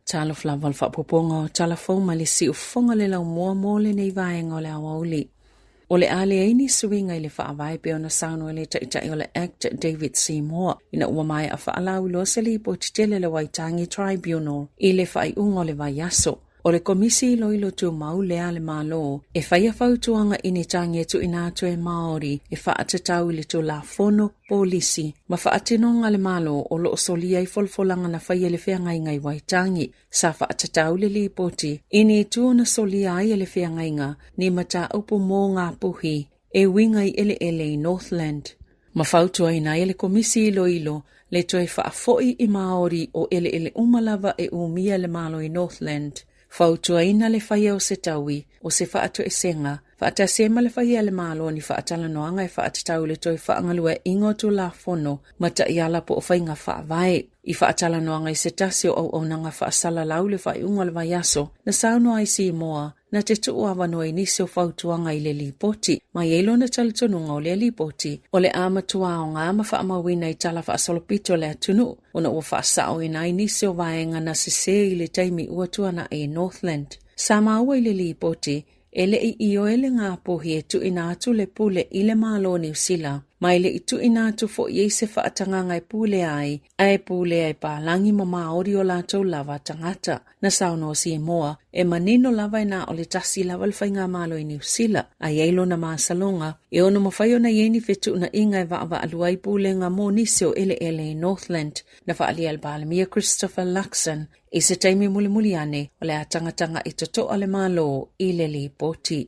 Talofa lava le faaopoopoga o tala fou mai le siufofoga le laumua mo lenei vaega o le aoauli. O le a leai ni suiga i le faavae pei ona saunoa le Taitai o le Act David Seymour ina ua maea faalauiloa se lipoti tele a le Waitangi Tribunal i le faaiuga o le vaiaso. O le Komisi Iloilo Tumau lea a le Malo e faia fautuaga i ni tagi e tuuina atu e Māori e faatatau i le Tulafono, Polisi ma faatinoga a le Malo o lo o solia ai folafolaga na faia i le feagaiga i Waitangi. Sa faatatau le lipoti i ni itu na solia ai e le feagaiga ni mataupu mō ngā puhi e uiga i eleele i Northland. Ma fautuaina ai e le Komisi Iloilo le toe faafoi i Māori o eleele uma lava e umia e le Malo i Northland. Fautuaina le faia o se taui, o se faatoesega, faatasi ai ma le faia e le Malo ni faatalanoaga e faatatau i le toe faagalueaiina o Tulafono ma taiala po o faiga faavae. I faatalanoaga i se tasi o auaunaga faasalalau i le faaiuga o le vaiaso, na saunoa ai Seymour na te tuu avanoa i nisi o fautuaga i le lipoti, ma i ai lona talitonuga o lea lipoti o le a matua aoga ma faamauina i tala faasolopito o le atunuu ona ua faasaoina ai nisi o vaega na sesē i le taimi ua tuanai i Northland. Sa maua i le lipoti, e le i ioe le ngapuhi e tuuina atu le pule i le Malo o Niu Sila, ma e le i tuuina atu foi i ai se faatagaga e pulea ai, a e pulea e palagi ma Māori o latou lava tagata. Na saunoa Seymour, e manino lava e na o le tasi lava le faigamalo i Niu Sila, a i ai lona masaloga, e ono mafai ona i ai ni fetuunaiga e vaavaalua ai pulega mo nisi o eleele i Northland. Na faaalia e le Palemia Christopher Luxon i se taimi mulimuli ane o le a tagatagai totoa le Malo i le lipoti.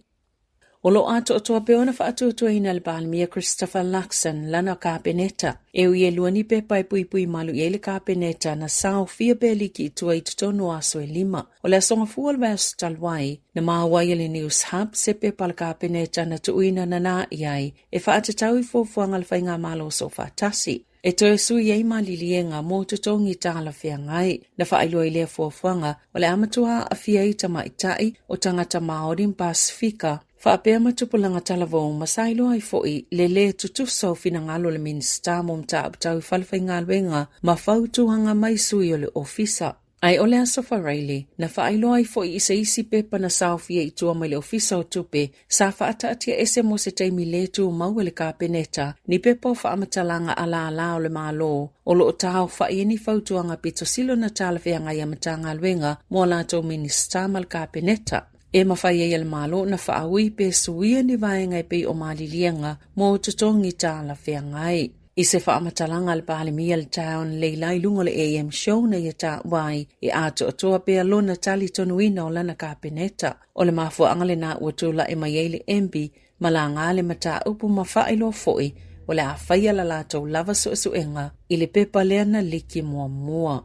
O lo o atoatoa pea ona faatuatuaina e le Palemia Christopher Luxon lana Kapeneta. E ui e lua ni pepa e puipui malu i ai le Kapeneta na saofia pea liki i tua i totonu o aso e lima. O le aso Gafua o le vaiaso talu ai, na maua ai e le Newshub se pepa a le Kapeneta na tuuina nanā i ai e faatatau i fuafuaga a le Faigamalo Soofaatasi. E toe sui ai maliliega mō totogi talafeagai. Na faailoa i lea fuafuaga, o le a matua aafia ai tamaitai, o tagata Māori ma Pasifika, faapea ma tupulaga talavou ma sa iloa ai foi le lē tutusa o finagalo o le Minisita mō Mataupu Tau i Falefaigaluega ma fautuaga mai sui o le Ofisa. Ae o le Aso Faraile, na faailoa ai foi i se isi pepa na saofia i tua mai le Ofisa o Tupe, sa faataatia ese mo se taimi lē tumau e le Kapeneta ni pepa o faamatalaga a lālā o le Malo o lo o taaofai ai ni fautuaga pito sili ona talafeagai a Matagaluega mo a latou Minisita ma le Kapeneta. E mafai ai e le Malo ona faaui pe suia ni vaega e pei o maliliega mo totogi talafeagai. I se faamatalaga a le Palemia le Town Leila i luga o le AM Show na ia taua ai e atoatoa pea lona talitonuina o lana Kapeneta. O le mafuaaga lena ua tulai mai ai le MB ma laga le mataupu ma faailoa foi o le a faia la latou lava suesuega i le pepa lea na liki muamua.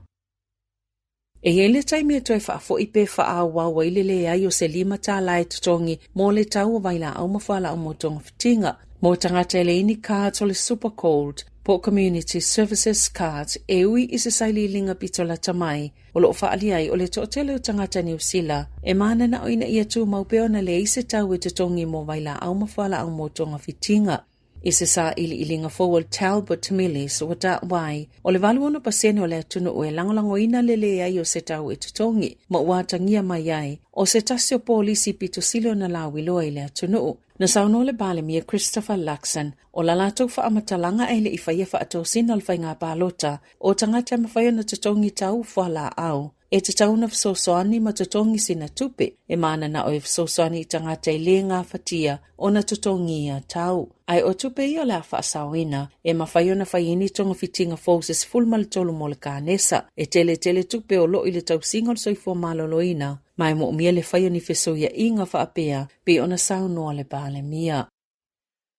E i ai le taimi e toe faafoi pe faaauau ai le leai o se $5 e totogi mo le tau o vailaau ma fualaau mo togafitiga mo tagata e leai ni cards o le Super Gold po o Community Services Cards e ui i se sailiiliga pito lata mai o lo o faaalia ai o le toatele o tagata Niu Sila e mananao ina ia tumau pea ona leai se tau e totogi mo vailaau ma fualaau mo togafitiga. I se sailiiliga fou a le Talbot Millis ua taua ai, o le 86% o le atunuu e lagolagoina le leai o se tau e totogi, ma ua atagia mai ai, o se tasi o polisi pito sili ona lauiloa i le atunuu. Na saunoa le Palemia Christopher Luxon, o la latou faamatalaga e le i faia faatosina o le faiga palota, o tagata e mafai ona totogi tau fualaau, E tatau ona fesoasoani ma totogi sina tupe e mananao e fesoasoani i tagata e lē gafatia ona totogia tau. Ae o tupe ia o le a faasaoina, e mafai ona fai ai ni togafitiga fou se 13 mo le kanesa. E tele tele tupe o lo o i le tausiga o le soifua maloloina, ma e moomia le fai o ni fesoiaiga faapea pei ona saunoa le Palemia.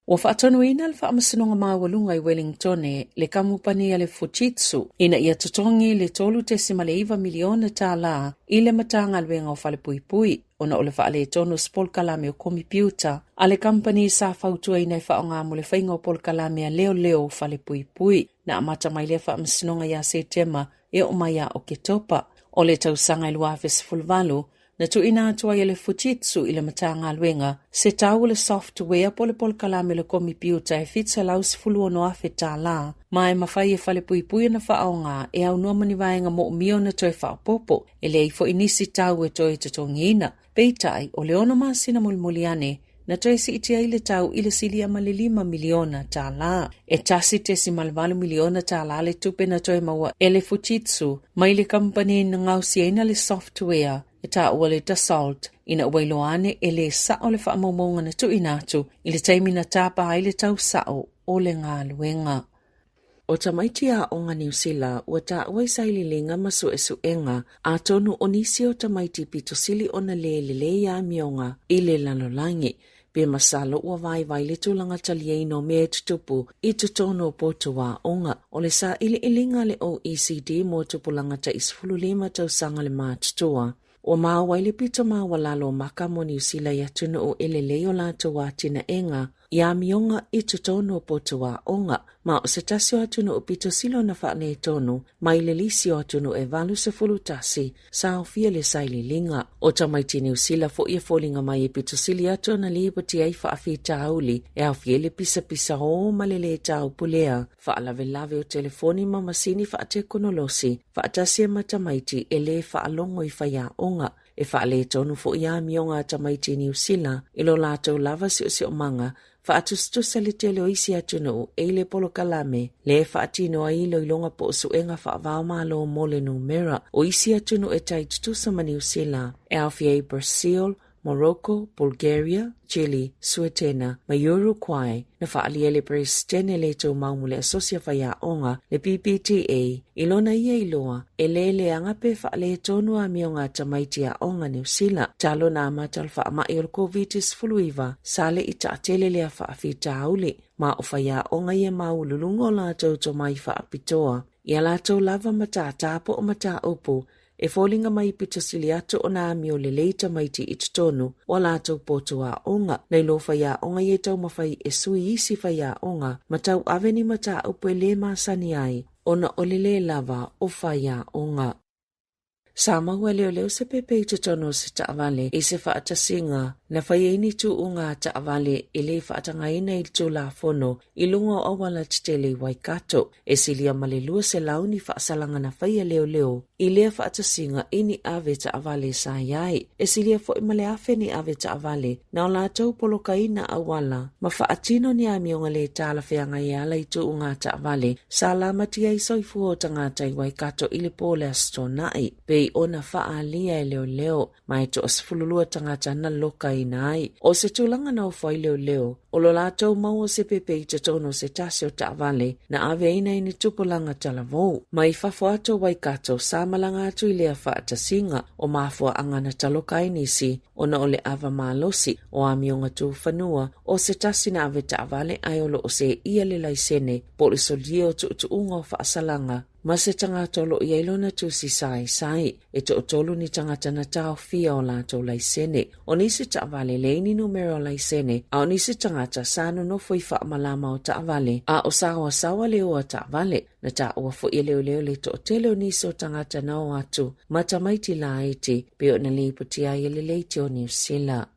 Ua faatonuina le Faamasinoga Maualuga i Wellingtone le kamupani a le Fujitsu ina ia totogi le $3.9 miliona tala i le Matagaluega o Falepuipui ona o le faaletonu o se polokalame o komipiuta a le kamupani sa fautuaina e faaaoga mo le faiga o polokalame a leoleo falepuipui. Na amata mai lea faamasinoga ia Setema e oo mai ia Oketopa o le tausaga e 2018. Na tuuina atu ai e le Fujitsu i le Matagaluega se tau o le software po o le polokalame o le komipiuta e $716,000 ma e mafai e falepuipui ona faaaoga e aunoa ma ni vaega moomia ona toe faaopoopo. E leai foi nisi tau e toe totogiina. Peitai, o le 6 masina mulimuli ane, na toe siitia ai le tau i le silia ma le $5 miliona tala. E $1.8 miliona tala le tupe na toe maua e le Fujitsu mai le kamupani na gaosiaina le software e taua le Dassault ina ua iloa ane e le sao le faamaumauga na tuuina atu i le taimi na tapa ai le tau sao o le galuega. O tamaiti aoga Niu Sila ua taua i sailiiliga ma suesuega atonu o nisi o tamaiti pito sili ona le lelei amioga i le lalolagi, pe masalo ua vaivai le tulaga taliaina o mea e tutupu i totonu o potu aoga. O le sailiiliga a le OECD mo tupulaga tai 15 tausaga le matutua, Ua maua ai le pito maualalo o maka mo Niu Sila i atunuu e lelei o latou atinaega i amioga i totonu o potu aoga, ma o se tasi o atunuu pito sili ona faaletonu mai le lisi o atunuu e 81 sa aofia le sailiiliga. O tamaiti Niu Sila foi e foliga mai e pito sili atu ona lipoti ai faafitauli e aofia ai le pisapisaō ma le lē taupulea, faalavelave o telefoni ma masini faatekonolosi, faatasi ai ma tamaiti e lē faalogo i faiaoga. E faaletonu foi amioga a tamaiti i Niu Sila i lo latou lava siosiomaga, faatusatusa le tele o isi atunuu e i le polokalame lea e faatino ai iloiloga po o suega faava-o-Malo mo le numera. O isi atunuu e tai tutusa ma Niu Sila e aofia ai Brazil, Morocco, Bulgaria, Chile, Suetena ma Uruguay na faaalia e le Peresetene le tumau mo le Asosi a Faiaoga, le PPTA, i lona ia iloa e le leaga pe faaletonu amioga a tamaiti aoga Niu Sila talu ona amata le faamai o le Koviti-19 sa le i taatele lea faafitauli ma o faiaoga ia maualuluga o latou tomai faapitoa i a latou lava matata po o mataupu E foliga mai pito sili atu ona amio lelei tamaiti i totonu o a latou potu aoga, nai lo faiaoga ia e taumafai e sui isi faiaoga ma tauave ni mataupu e le masani ai ona o le le lava o faiaoga. Sa maua e leoleo se pepe i totonu o se taavale i se faatasiga na fai ai ni tuuga a taavale e le faatagaina i le Tulafono i luga o auala tetele i Waikato. E silia ma le 200 ni faasalaga na faia leoleo i lea faatasiga i ni ave taavale sa i ai. E silia foi ma le 1,000 ni ave taavale na o latou polokaina auala ma faatino ni amioga le talafeagai e ala i tuuga taavale sa lamatia ai soifua o tagata i Waikato i le po o le Aso Toonai, pei ona faaalia e leoleo. Ma e toa-12 tagata na lokaina ai. O se tulaga na ofo ai leoleo, o lo latou maua o se pepe i totonu o se tasi o taavale na aveina i ni tupulaga talavou. Mai fafo atu o Waikato, sa malaga atu i lea faatasiga o mafuaaga na taloka ai nisi ona o le ava malosi o amioga tufanua o se tasi na ave taavale ae o lo o seia le laisene po o le solia o tuutuuga o faasalaga ma se tagata o lo o i ai lona tusi saisai. E toatolu ni tagata na taofia o latou laisene. O nisi taavale leai ni numera o laisene, a o nisi tagata sa nonofo i faamalama o taavale, a o saoasaoa le o a taavale. Na taua foi e leoleo le toatele o nisi o tagata na o atu ma tamaiti laiti, pei ona lipoti ai e le Leitio Niu Sila.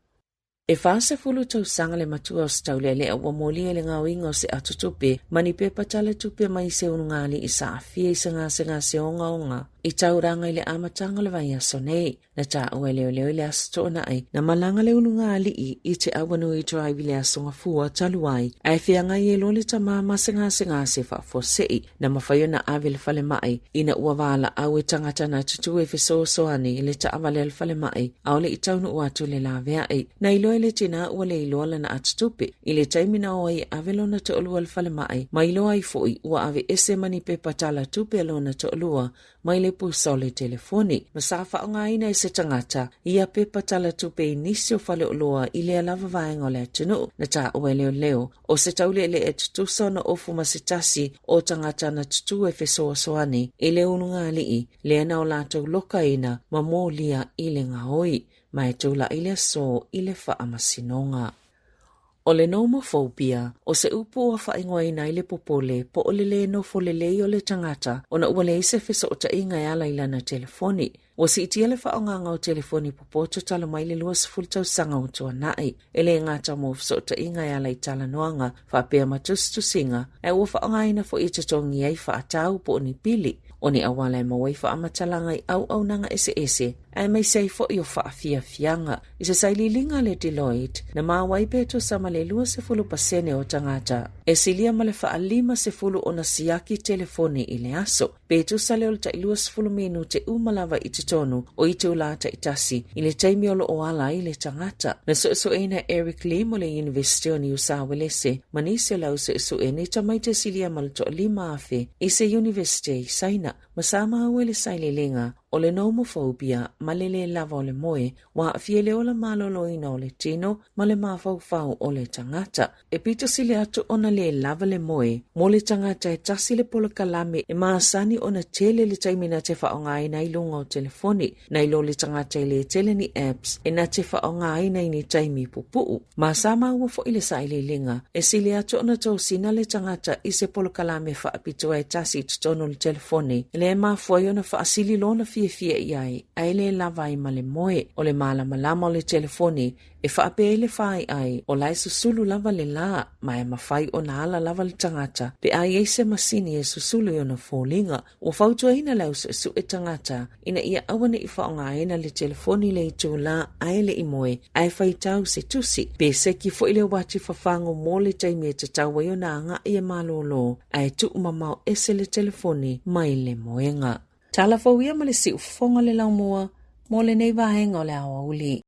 E 40 tausaga le matua o se taulealea ua molia i le gaoiga o se atotupe ma ni pepa talatupe mai se ulugalii sa aafia i se gasegase ogaoga i taulaga i le amataga o le vaiaso nei. Na taua e leoleo i le Aso Toonai na malaga le ulugalii i Te Awanui Drive i le Aso Gafua talu ai, ae feagai ai loa le tama ma se gasegase faafuasei. Na mafai ona ave i le falemai ina ua valaau e tagata na tutū e fesoasoani i le taavale a le falemai, ʻaʻole i taunuu atu le laveai. Na iloa e le tinā ua le iloa lana atotupe i le taimi na o ai e ave lona toalua i le falemai, ma iloa ai foi ua aveese ma ni pepa tala tupe a lona toalua mai le pusa o le telefoni, ma sa faaaogaina e se tagata ia pepa tala tupe i nisi o faleoloa i lea lava vaega o le atunuu. Na taua e leoleo o se tauleelee tutusa ona ofu ma se tasi o tagata na tutū e fesoasoani i le ulugalii lea na o latou lokaina ma molia i le gaoi, ma e tulai le aso i le faamasinoga. O le nomophobia, o se upu ua faaigoaina ai le popole po o le lē nofo lelei o le tagata ona ua leai se fesootaiga e ala i lana telefoni. Ua siitia le faaaogaga o telefoni popoto talu mai le 20 tausaga ua tuanai. E le gata mo fesootaiga e ala i talanoaga faapea ma tusitusiga, ae ua faaaogaina foi e totogi ai faatau po o ni pili, o ni auala e maua ai faamatalaga i auaunaga eseese, aemaise ai foi o faafiafiaga. I se sailiiliga a le Deloitte, na maua ai pe tusa ma le 20% o tagata e silia ma le faa-50 ona siaki telefoni i le aso, pe tusa lea o le tai 20 minute uma lava i totonu o itulā taitasi i le taimi o lo o ala ai le tagata. Na suesueina e Eric Lim o le Iunivesite o Niu Sauelese ma nisi o le au suesue ni tamaiti e silia ma le 5,000 i se Iunivesite i Saina, ma sa maua i le sailiiliga o le nomophobia ma le lē lava o le moe ua aafia i le ola maloloina o le tino ma le mafaufau o le tagata. E pito sili atu ona lē lava le moe mo le tagata e tasi le polokalame e masani ona tele le taimi na te faaaogaina ai luga o telefoni, nai lo le tagata e lē tele ni apps e na te faaaogaina i ni taimi pupuu. Ma sa maua foi le sailiiliga, e sili atu ona tosina le tagata i se polokalame faapitoa e tasi i totonu o le telefoni, lea e mafua ai ona faasili lona fiafia i ai, ae le lava ai ma le moe. O le malamalama o le telefoni e faapea ai le faiai, o la e susulu lava le lā, ma e mafai ona ala lava le tagata pe a i ai se masini e susulu i ona foliga. Ua fautuaina le au suesue tagata ina ia aua ne i faaaogaina le telefoni i le itulā ae le i moe, ae faitau se tusi, pe seki foi le uati fafago mo le taimi e tatau ai ona agai e malolo, ae tuumamao ese le telefoni mai le moega. Tala fou ia ma le siufofoga o le laumua mo lenei vaega o le aoauli.